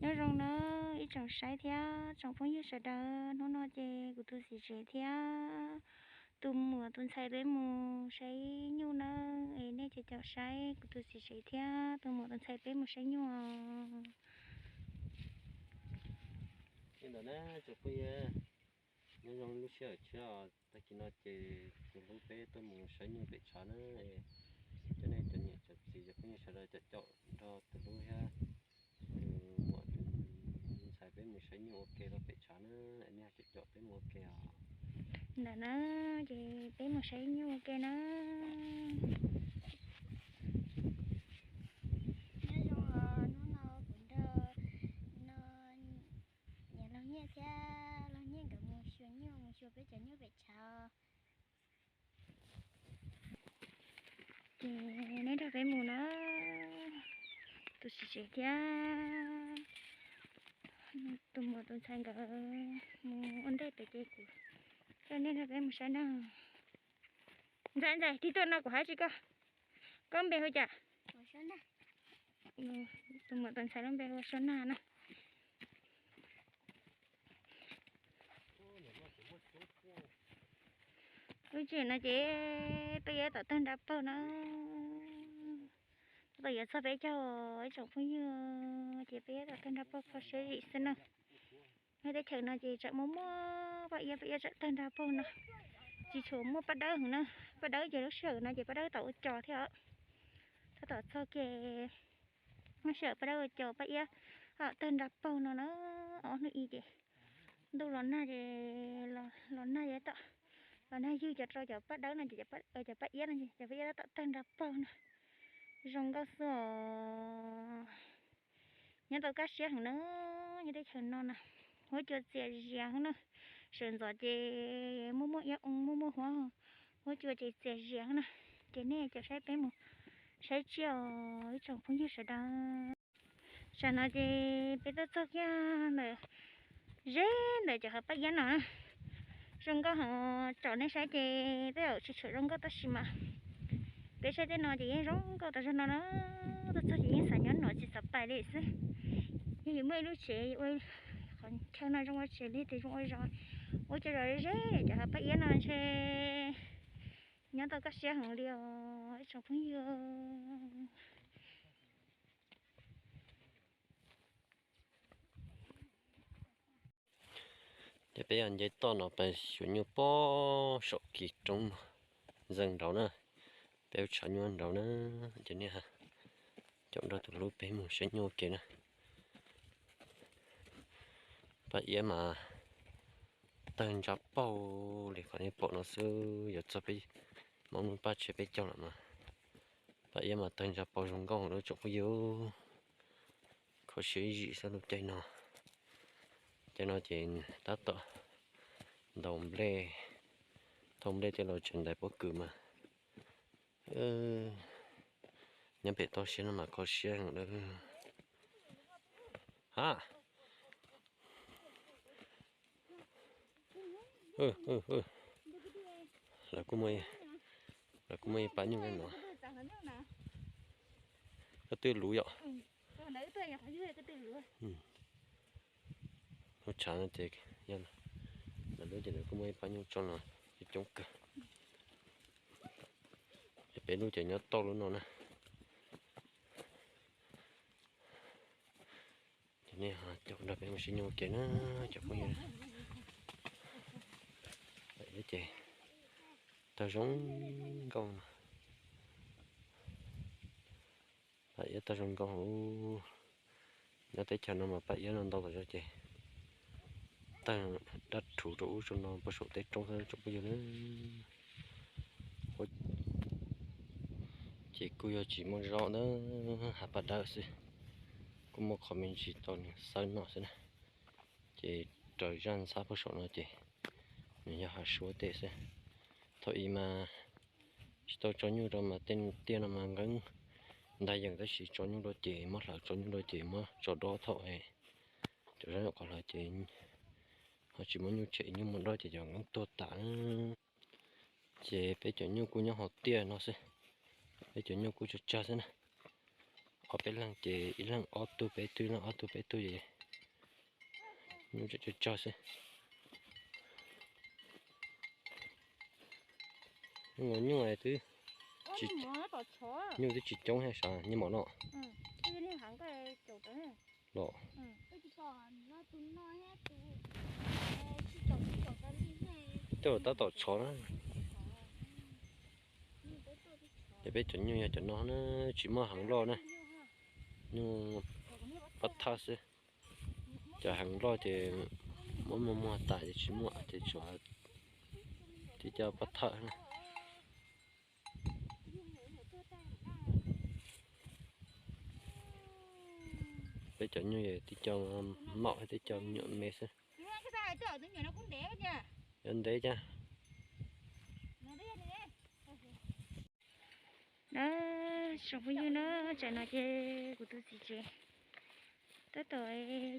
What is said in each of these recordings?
Nyob zoo na ib tsoom saib thiab tsoom phooj ywg sawv daws, hnub no ces kuv tus txiv tsev thiab tus muam tus ntxhais peb mus saib nyuj na, es nej caum caum saib kuv tus txiv tsev thiab tus muam tus ntxhais peb mus saib nyuj os. Li ntawd na tsoom phooj ywg, nyob zoo lub sij hawm tshiab os, tag kis no ces tus hlub peb tuaj mus saib nyuj pem tshav na, cov nej cov niam cov txiv cov phooj ywg sawv daws caum caum nrog tus hlub thiab tus muam tus ntxhais peb mus saib nyuj ua ke rau pem tshav na, nej caum caum peb mus ua ke os. Ntawm na ces peb mus saib nyuj ua ke na. Nyob zoo os, hnub no kuv nrog no niam laug Nyiaj thiab laug Nyiaj nkawd mus xyuas nyuj mus xyuas peb cov nyuj pem tshav. Ces neb nrog peb mus na, tus txiv tsev thiab tus muam tus ntxhais nkawd mus ua ntej pem ces kuv coj neb nrog peb mus saib na. Ntxhais, ntxhais, tig tuaj no kuv hais tsis koj, koj npe hu cas? Tus muam tus ntxhais lub npe hu ua Suab Nag na. Lub tsev no ces peb yuav tom tawg nra paug na. Tab tom yuav txog peb caug ib tsoom phooj ywg, ces peb yuav tom tawg nra paug kho siab zim xwb na. Nyob teb chaws no ces tseem muaj muaj paj iab, paj iab tseem tawg nra paug no. Tsis tshua muaj paj dawb heev na. Paj dawb ces lub sij hawm no ces paj dawb tau ua cos thiab os. Tab tom txog kiag lub sij hawm paj dawb ua cos paj iab tawg nra paug no na. Ob hnub ib ces ntuj los nag ces los nag ces tab tom los nag ywg cov rau cov paj dawb no ces cov paj iab no ces cov paj iab tab tom tawg nra paug no. Zoo nkauj xwb os. Nyob tau kaj siab heev na, nyob teb chaws no na, huab cua txias zias heev na. Sawv ntxov ces muaj muaj iab oo muaj muaj huab, huab cua ces txias zias heev na. Ces nej caum saib peb mus saib tsiaj os ib tsoom phooj ywg sawv daws. Tsam no ces peb tuaj txog kiag ntawm ze ntawm cov hav paj iab no na. Zoo nkauj heev, tsom nej saib ces tej zaum tsis tshua zoo nkauj tab sis mas peb saib tej no ces yeej zoo nkauj tas zog no na. Tuaj txog ces yeej xav nyob no tsis xav pais li xwb. Yog yuav muaj ib lub tsev ua qhov chaw no zoo ua tsev li ces zoo ua zos, ua cov zos ze ze cov hav paj iab no ntshe nyob tau kaj siab heev li os ib tsoom phooj ywg. Ces peb yog nce toj no pais xyuas nyuj pob saum kis roob no, zeeg nraud na, peb ua tshav nyuj nraud na, ces nej caum nrog tus hlub peb mus saib nyuj ua ke na. Paj iab mas tawg ntsa paug li qhov nej pom no xwb, yuav txog peb, Hmoob lub paj tsev peb caug lawm mas paj iab mas tawg ntsa paug zoo nkauj lawm tsoom phooj ywg. Kho siab ib zim xwb lub caij no. Caij no ces tab tom ntaus nplej, thauj nplej tej los tseem ntais pob kws mas. Nyob pem toj siab no mas kho siab heev lawm. Ha, lawv kuj muaj, lawv kuj muaj ib pab nyuj no. Koj twb luv yom? Lub tshav no ces yog lawv lub ces lawv kuj muaj ib pab nyuj tso no coob kawg. Ces peb lub ces nyob toj lub no na. Ces nej caum nrog peb mus saib nyuj ua ke na cov phooj ywg. Paj iab ces tawg zoo nkauj no. Paj iab tawg zoo nkauj. Nyob teb chaws no mas paj iab no ntau tas zog ces tawg dab rhuv rau ub rau no puag saum teb roob xwb tsoom phooj ywg na. Ces kuj yog tsis muaj zaub na, hav paj dawb xwb, kuj muaj qhov me ntsis tau nws xawb noj xwb na. Ces raws zaj ntxhab puag saum no ces nws yog hav suab tej xwb. Thaum ub mas tsis tau tso nyuj rau mas tej tiaj no mas nqeeb ntag yeem, tab sis tso nyuj rau ces muab hlawv, tso nyuj rau ces muab tso dob thaum cov zaub nyuam qhuav hlawv ces ho tsis muaj nyuj tshem, nyuj muaj dob ces cov nqeeb tuag tas. Ces peb cov nyuj kuj nyob hauv tiaj no xwb, peb cov nyuj kuj tsawg tsawg xwb na. Ob peb leeg ces ib leeg ob tug peb tug, ib leeg ob tug peb tug ces Nyuj tsawg tsawg xwb. Nyuj nyuj twb, nyuj twb tsis coob thiab sav nyiaj mom no. Los, coj tab tom tshov na. Ces peb cov nyuj yog cov no na, tsis muaj heev loj na. Nyuj pab thaj xwb. Cov heev loj ces muab muag muag tas ces tsis muaj ces tsuas tib co pab thaj na. Peb cov nyuj tib co maum thiab tib co me nyuam me xwb. Yuav ntev cas. Na, tsoom phooj ywg na, tsam no ces kuv tus txiv tsev tab tom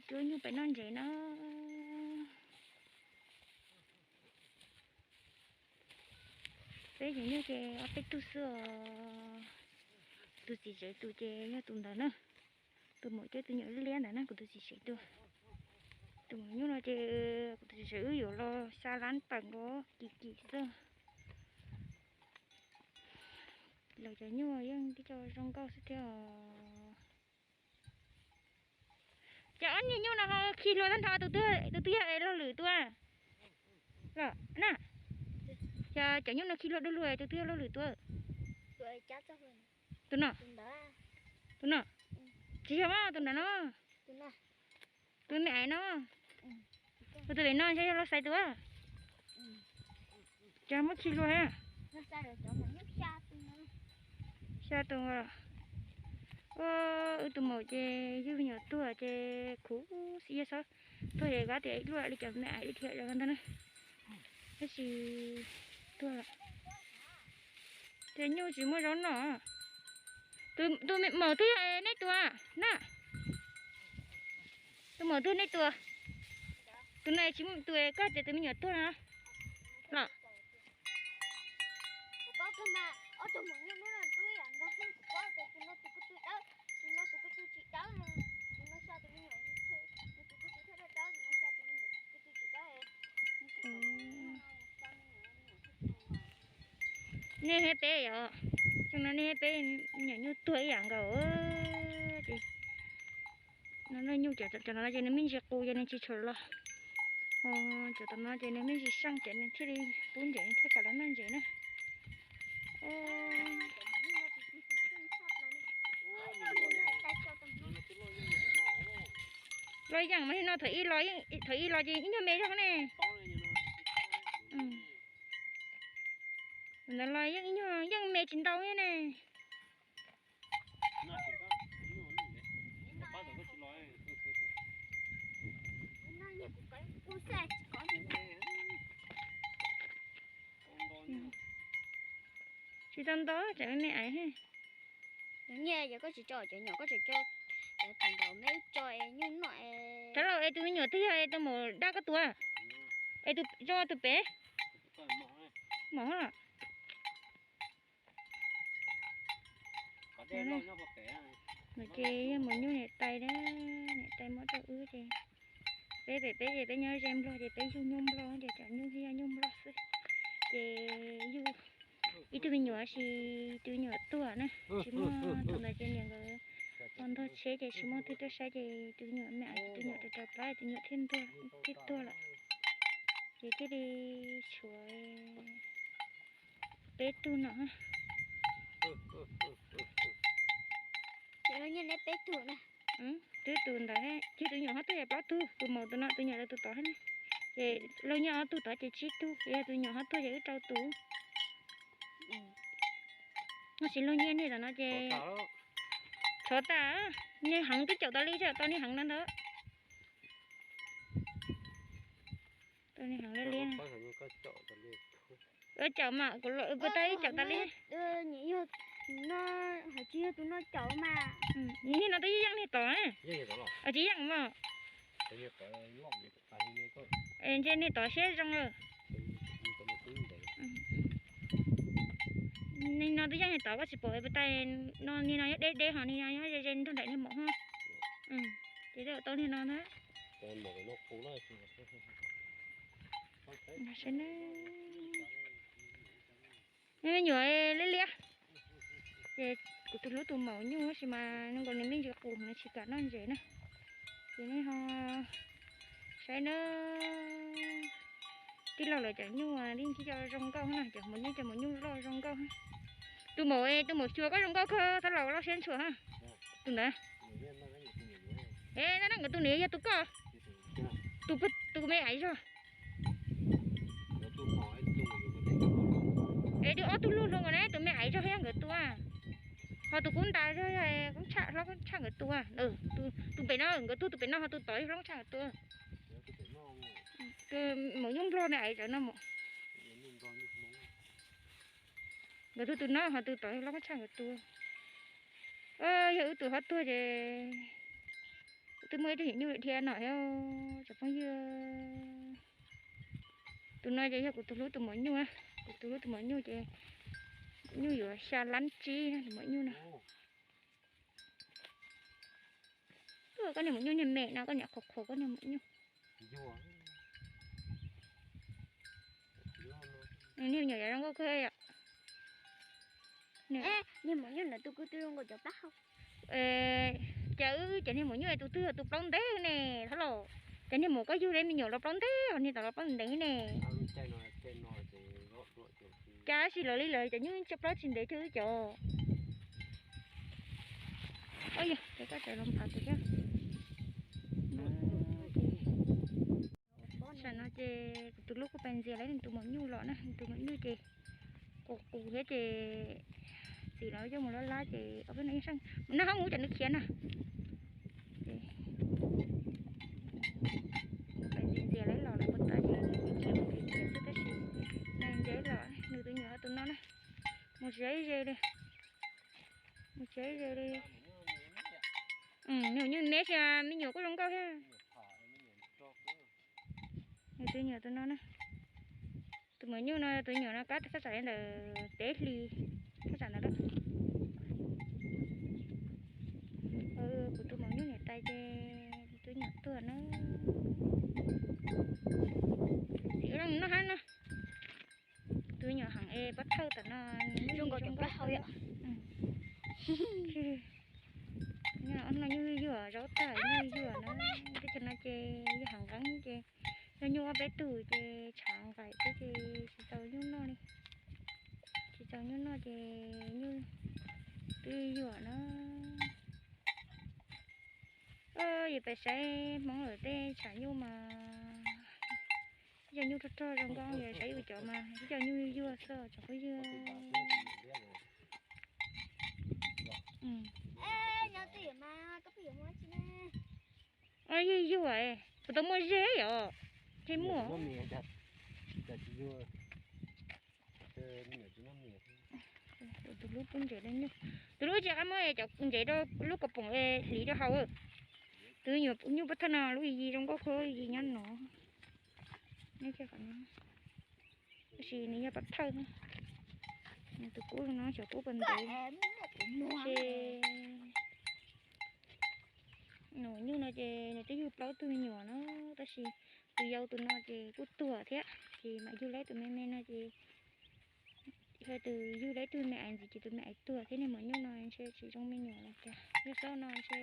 cuab nyuj pem noj ntses na. Peb cov nyuj ces ob peb tug xwb os. Tus txiv tsev tus ces yog tus ntawd na. Tus maum cuab tus nyuam liab ntawd na, kuv tus txiv tsev tus. Tus maum nyuj no ces kuv tus txiv tsev wb yuav los xya lab tawm nkaus, kim kim xwb. Lawv cov nyuj yeej tib co zoo nkauj xwb thiab os. Cov ob niag nyuj no ho khi hlua tag nrho, tus twg yog es loj lwm tua? Los na, cov nyuj no khi hlua du lug, tus twg yog loj lwm tua? Tus no, tus no, tsis yog mas tus ntawd no, tus me aiv no, tus pem no ntshe yog los xaiv tus. Cov muab khi hlua thiab. Xya tus. Ua, wb tus maum ces yug me nyuam tuag ces khuv xim, yog txhob tuag ces kav tias ib luaj li cov me aiv li thiab ntag na. Tab sis tuag lawm. Ces nyuj tsis muaj zaub noj. Tus maum twg yog nej tus na? Tus maum twg nej tus? Tus no tsis muaj tus, koj tias tus me nyuam tuag no los? Nej thiab peb yom, xyoo no nej thiab peb me nyuam nyuj tuag ib yam nkaus. Ces no nyuj cov no ces nws me ntsis qus ces nws tsis tshua los. Cov tom no ces nws me ntsis seej ces nws thiaj li pub ntses thiaj kam los noj ntses na. Los yeej mas no, thaum ib los, thaum ib los ces ib nyuag me zog ne. Ntawd los yeej ib nyuag yeej me tsis ntau ne. Tsis tau ntau, tseem me me aiv. Nyiaj yog koj tsis tso cov nyuam, koj tseem cov thaum ntawd me tso es nyuj noj. Rov los es tus me nyuam twg yog es tus maum dab koj tua? Es tus zoo tus pem? Maum. No ces yog maum nyuj niam tais, niam tais muab rau wb ces peb pem peb ces peb nyob ze nplog ces peb yug nyuj nplog ces cov nyuj thiaj yog nyuj nplog xwb. Ces yug ib tug me nyuam sis tus me nyuam tuag na, tsis muaj, thaum ntawd ces niam nkawd ho ntog tsheb ces tsis muaj twg tuaj saib ces tus me nyuam me aiv tus me nyuam rau rau plab tus me nyuam thiaj ntuag thiaj tuag lawm. Ces thiaj li tshuav peb tug no. Ces los nyiaj neb peb tug na. Twb tus ntawd, ces tus nyuam ho tuag ces plaub tug, tus maum tus no tus nyuam lawv tus tod thiab ne. Ces los nyiaj ob tug tod ces tsib tug, ces yog tus nyuam ho tuag ces wb rau tus. No tsis los nyiaj nej tom no ces tshuav tas, nej heev twb caum tas li, tsis tau nej heev no ntawd. Tau nej heev li li. Caum mas kuv puas tau ib caum tas li. Tsis yog tus no caum mas. Niag no twb yeej niag tod, tsis yeej mas. Ntshe niag tod siab zoo lawm. Niag no twb yeej niag tod, koj tsis pom puas tau, no niag no nyob deb deb ho niag no nyob ze ze nrog nraim niag maum ho. Ces tau niag no ntag. Saib ne, me nyuam liab liab. Ces kuv tus hlub tus maum nyuj tab sis mas zoo nkaus nws me ntsis qus nws tsis kam noj ntses na. Ces nej ho saib na, tij laug lawv cov nyuj li ntxim zoo nkauj na, cov maum nyuj cov maum nyuj loj zoo nkauj. Tus maum, tus maum xyuas koj zoo nkauj kawg, thab laus loj siab ntshua. Tus ntawd, e, nkawd tus niam yog tus koj, tus me aiv zog. Es twb ob tug luj hluas nkaus ne, tus me aiv zog yog nkawd tus, ho tus kub ntas zog yog koob tshaj hlob koob tshaj nkawd tus. Tus pem no nkawd tug, tus pem no ho tus tod hlob koob tshaj nkawd tus. Tus maum nyuj nplog me aiv zog no mas. Nkawd tug tus no ho tus tod hlob koob tshaj nkawd tus. Yog wb tus ho tuag ces twb muaj ib tug nyuam nyuj dhia no thiab tsoom phooj ywg. Tus no ces yog kuv tus hlub tus maum nyuj, kuv tus hlub tus maum nyuj ces nyuj yuav xya lab tsib tus maum nyuj no. Koj niag maum nyuj niag me no, koj niam qhuas qhuas koj niag maum nyuj. Niag me nyuam yav zoo nkauj kawg yom. Niag maum nyuj ntawd tus kuj twb zoo nkaus cov plaub hau. Cas wb cov niag maum nyuj tus twg yog tus plaub ntev ne, thab laus? Cov niag maum koj yug li me nyuam los plaub ntev, ho niag tom los plaub ntev ne. Cas tab sis lawv li lawv cov nyuj tsis plaub tsis ntev thiab wb cov. Yog ces koj tseem los nphav tus thiab. Tam no ces kuv tus hlub kuj pais ntxias lawv tus maum nyuj los na, tus maum nyuj ces qus qus thiab ces txiv lawv coj mus lab lab ces ob peb no yeej seej mus noj hoob mus cov nws khiav na. Ces pais ntxias ntxias lawv los lawv puas tas ces khiav mus khiav xwb tab sis nws nce los nws tus nyuam tus no na, mus tsis ze li, mus tsis ze li. Nws nyuj me xwb, me nyuam kuj zoo nkauj thiab. Nws tus nyuam tus no na, tus maum nyuj no tus nyuam no kab thaj tsam li ntawm peb hlis thaj tsam ntawd lawm. Kuv tus maum nyuj niam tais ces tus nyuam tuag na. Txiv los noj hab no. Tus nyuam heev es pob thawj tom no zoo nkaus cov plaub hau yom. No nyuj yuag zaub tag nyuj yuag na, teb chaws no ces yog hav nqeeb ces yog nyuj ob peb tug ces tshav nqaim xwb ces tsis tau nyuj noj li. Tsis tau nyuj noj ces nyuj twb yuag na. Yus pais saib Hmoob lawv tej tshav nyuj mas ib co nyuj rog rog zoo nkauj, yus saib yus cov mas ib co nyuj yuag xwb tsoom phooj ywg. Yuag yuag, kuv tau muaj ze yom, tej muaj. Tus hlub pub ntses, tus hlub tsis qab muab cov ntses rau lub kaus poom hliv rau haus. Tus nyuam nyuj pob thawj no lub yig zoo nkauj kawg, yig nyob no. Tab sis nws yog pob thawj, nws tus kub no xyov kub puas ntev. Ces nws nyuj no ces nws twb yug plaub tug me nyuam no, tab sis tus yau tus no ces kuj tuag thiab, ces mam yug laib tus me me no ces yog tus yug laib tug me aiv ntxiv ces tus me aiv tuag thiab, niag maum nyuj no ntshe tsis zoo me nyuam los cas. Yog xyov no ntshe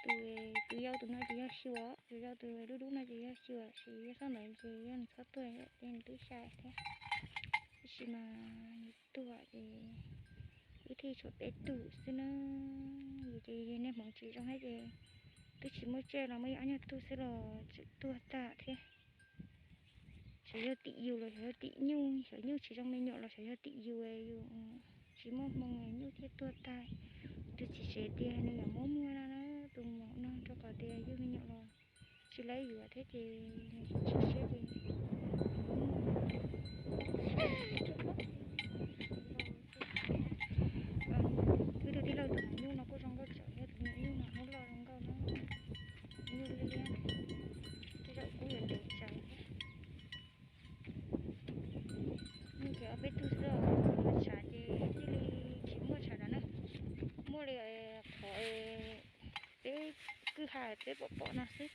tus, tus yau tus no ces yog xyuas, tus yau tus dub dub no ces yog xyuas, tab sis yog xyov ntawd ces yog nws txhob tuag ces nws twb xya thiab. Tab sis mas nws tuag ces wb thiaj tshuav peb tug xwb na. Yus ces niaj hmoov tsis zoo thiab ces twb tsis muaj tsiaj los muaj ib ob nyuag tug xwb los tseem tuag tag thiab. Xyov yog tim yus los xyov yog tim nyuj, xyov nyuj tsis zoo me nyuam los xyov yog tim yus, yus tsis muaj hmoo nyuj thiaj tuag tag. Tus txiv tsev tias nws yuav muab muag no na, tus maum no, rau qhov tias yug me nyuam los tsis laib yuav thiab ces nws tsis tsim siab ces wb tus tij laug tus maum nyuj no kuj zoo nkauj tsawv thiab, tus maum nyuj no loj zoo nkauj no, nyuj liab liab, tej zaum kuj yuav ntev tsawv thiab. Nyuj ces ob peb tug xwb os, tshav ces thiaj li tsis muaj tshav no na. Muaj li qhov peb kwj Peb pom pom no xwb,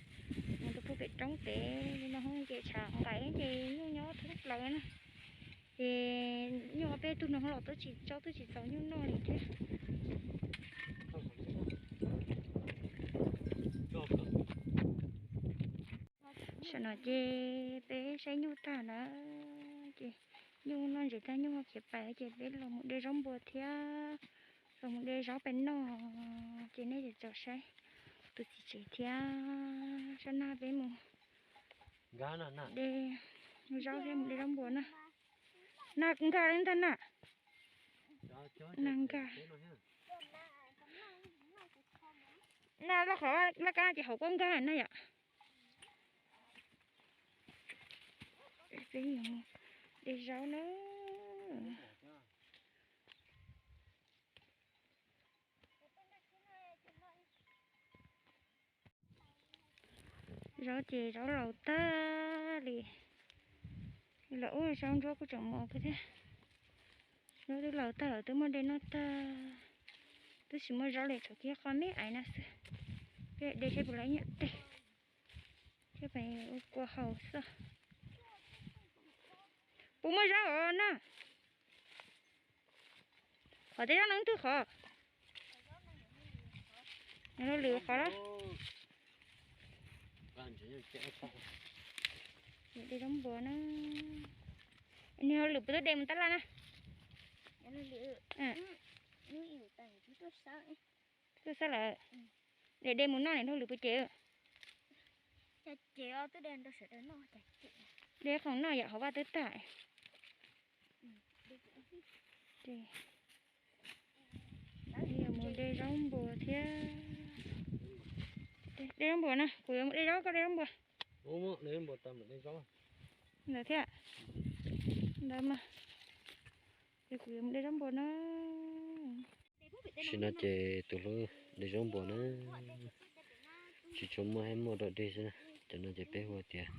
mus rau puag pem roob pem no ces tshav nqaim ces nyuj nyob thoob plaws na. Ces nyuj ob peb tug no los twb tsis tsaus twb tsis txaus nyuj noj li thiab. Tam sim no ces peb saib nyuj tag na, ces nyuj noj ntses tag nyuj ho khiav pais ces peb los mus de zaub npua thiab, los mus de zaub pem noj. Ces nej tsom saib tus txiv tsev thiab sab nag peb mus de zaub thiab mus de zaub npua na. Na nkag li ntag na. Na nkag. Na loj qhov laj kab ces hauv kuj nkag na yom. Peb yuav mus de zaub na. Zaub ces zaub laus tag li, los ub zaub ntsuab kuj tseem mos kawg thiab. Zaub twb laus tag lawm twb muaj de noj tag, twb tsis muaj zaub li, tshuav kiag qho me aiv na xwb. Peb de saib puas laib nyiaj teg, thiab peb ua kua haus xwb. Puas muaj zaub os na? Qhov tej zaub no twg qhov? Nws lwm qhov lawm. De zaub npua na. Nws lwm puas twb de mus tab laj na. Twb xab lawm. De de mus noj nim dhau lwm puas ces. De khoom noj yam hauv vaj twb tag. Mus de zaub npua thiab. De zaub npua na, kuv yuav mus de zaub koj de zaub npua. Ntawd thiab. Ntawd mas. Kuv yuav mus de zaub npua na. Tam sim no ces tus hlub de zaub npua na. Tsis tshua muaj hab muaj dog dig xwb na. Cov no ces peb hu tias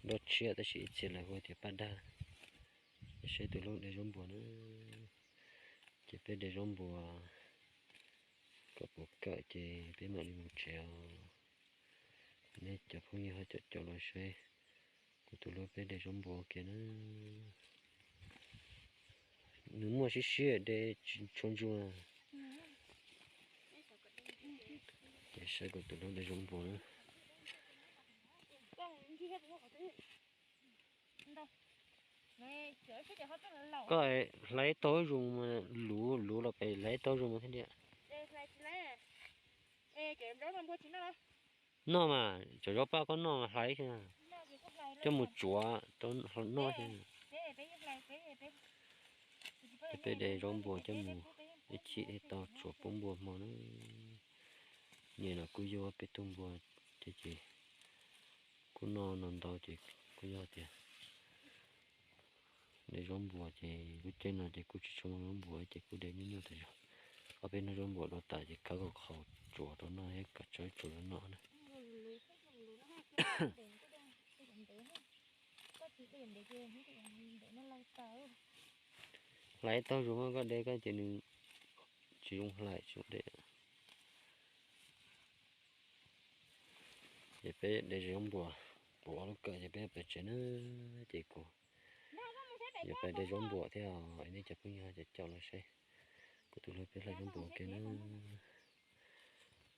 dog tshiab tab sis ib txhia lawv hu tias paj daj. Saib tus hlub de zaub npua na. Ces peb de zaub npua kom puv kawm ces peb mam li mus tsev os. Nej cov phooj ywg ho caum caum los saib kuv tus hlub peb de zaub npua kiag na. Nws muaj siab siab de tsis tshua ntsuag. Ces saib kuv tus hlub de zaub npua na. Koj hlais tau zoo, luv luv los pes hlais tau zoo mas thiaj li. Noj mas cov zaub paj koj noj mas hlais, coj mus tsuav rau noj xwb. Peb de zaub npua coj mus ib chim thiaj tau tsuav pub npua hmo na. Nim no kuj yog peb tug npua thiab ces kuj noj no ntau ces kuj yog tias de zaub npua ces lub caij no ces kuj tsis tshua muaj zaub npua ces kuj de nyuaj nyuaj tas zog. Ob peb hnub zaub npua dua tas ces kav kom qhaus tsuav rau noj thiab kav tsawb tsuav rau noj na. Hlais tau zoo koj de koj ces nws tsis zoo hlais tsis zoo de. Ces peb de zaub npua, puv ob lub kawm ces peb pem tsev na. Ces kuv yuav peb de zaub npua thiab, nej cov phooj ywg caum caum los saib kuv tus hlub peb hlais zaub npua ua ke na.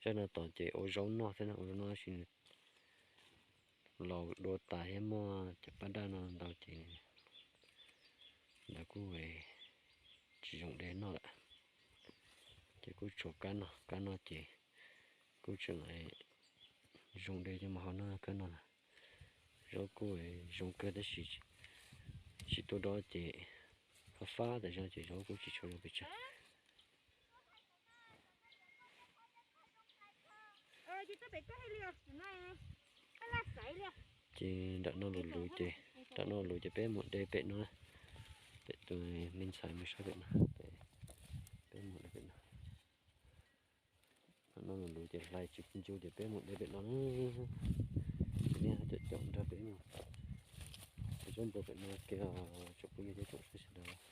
Zaj no tod ces ua zaub noj thiab na, ua zaub noj tab sis nws laus dua tas thiab muaj cov paj daj no ntau ces ntawd kuj tsis zoo de noj lawm. Ces kuj tshuav kab no, kab no ces kuj tseem zoo de coj mus hau noj kab no. Zaub kuj zoo kawg tab sis tsis tuaj dob ces fab fab tas zog ces zaub kuj tsis tshua zoo pes tsawg. Ces nram no luv luv ces, nram no luv ces peb mus de pem no, pem tus me ntxhais mus saib pem no, peb mus de pem no. Nram no luv luv ces hlais tsis ncw ces peb mus de pem no na. Ces nej caum caum nrog peb mus zaub npua pem no kiag tsoom phooj ywg thiab tsoom saib sawv daws.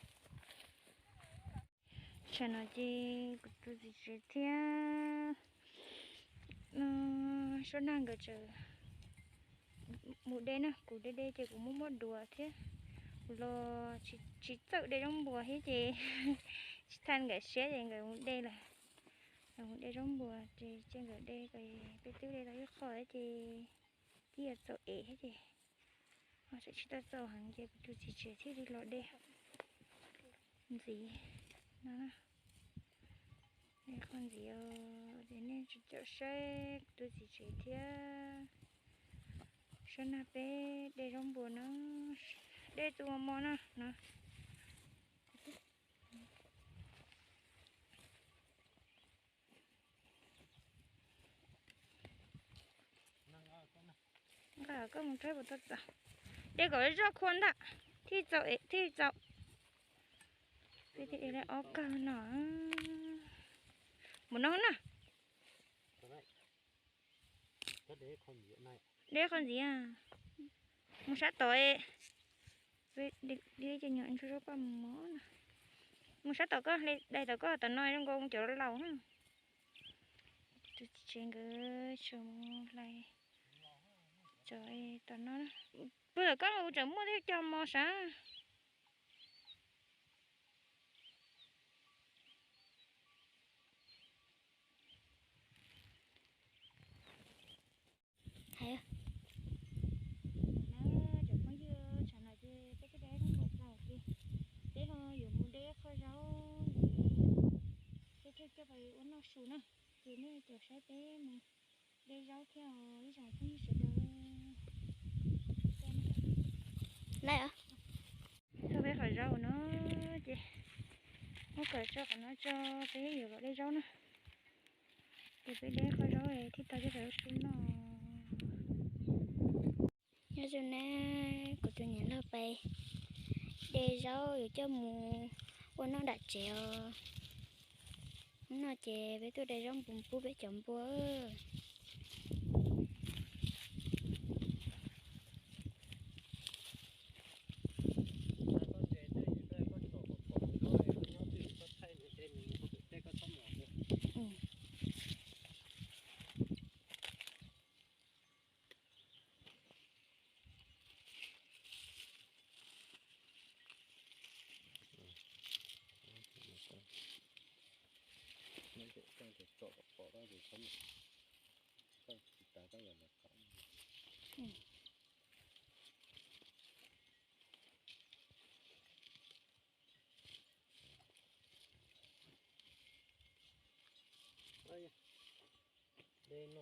Tsam no ces kuv tus txiv tsev thiab Suab nag nkawd tseem mus de na, kuv de de ces kuv muab muab duav thiab. Kuv los tsis txawj de zaub npua thiab ces tsis tha nkawd siab ces nkawd mus de lawm. Nkawd mus de zaub npua ces cia nkawd de, peb twb de tau ib qho thiab ces twb yuav txaus ev thiab ces ho tseem tsis tau txaus heev ces kuv tus txiv tsev thiaj li los de ntxiv no. De qho ntxiv os, ces nej caum saib kuv tus txiv tsev thiab. Suab nag peb de zaub npua no, de tus mos mos no no. Nqa koj mus thaij puas tau txaus. De kom zoj khua ntag, thiaj txaus, thiaj txaus. Peb thiaj de ob kawg no. Mus no na. De qho ntxiv, mus sab tod. Peb de cov nyuam ntsuag zaub paj mov na. Mus sab tom koj, daig tom koj, tom no zoo nkaus cov laus na. Tus txiv tsev nkawd tseem mus hlais cov tom no. Pw tom koj mus tseem muaj tej cov mos sav. Hais na, cov phooj ywg, tsam no ces peb twb de zaub npua tag ces peb ho yuav mus de qho zaub ces peb thiaj coj pais ua noj su na. Ces nej caum saib peb mus de zaub thiab os ib tsoom phooj ywg sawv daws. Lawm, thauj peb qhov zaub no ces muab kom tso qhov no tso, peb yuav los de zaub na. Ces peb de qho zaub thiaj tau coj pais ua su noj. Nyob zoo na, kuv tus niam laug pais de zaub yuav coj mus ua noj nram tsev os. Hnub no ces peb tuaj de zaub npua pub peb cov npua.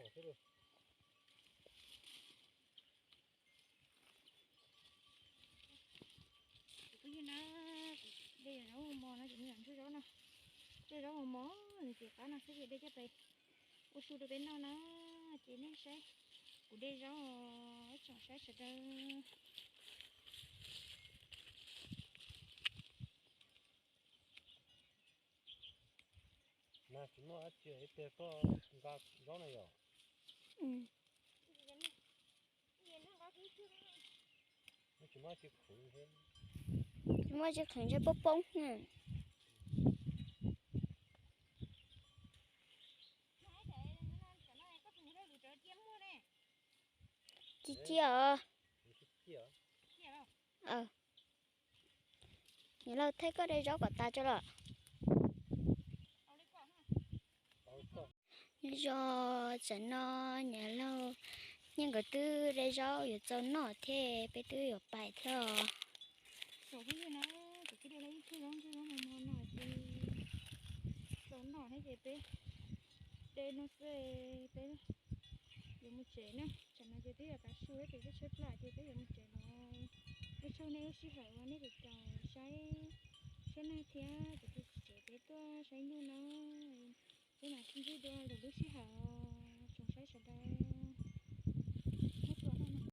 Phooj ywg na, de zaub mos mos no ces me nyuam ntsuag zaub no, ntsuag zaub mos mos nws ces qab no xwb ces de coj pais ua su rau peb noj na. Ces nej saib kuv de zaub, ib tsoom saib sawv daws. Mas tsis muaj dab tsi ib pliag koj nqa zaub na yom. Tsis muaj dab tsi qhwv ntshe poob poob. Ci ci os. Niam laug thaij koj de zaub kom tas tso los. Nyob zoo, tam no niam laug Nyiaj nkawd twb de zaub yuav txaus noj thiab peb twb yuav pais thiab os. Thaum phooj ywg na, thaum peb de tau ib tug zaub ntsuag zaub mos mos no ces txaus noj thiab ces peb de no xwb peb yuav mus tsev na. Tsam no ces twb yuav tav su thiab ces twb tshaib plab ces peb yuav mus tsev los. Ua tsaug nej lub sij hawm uas nej caum saib, saib nag thiab ces peb tsev peb tuaj saib nyuj no. Peb mam sib ntsib dua lwm lub sij hawm.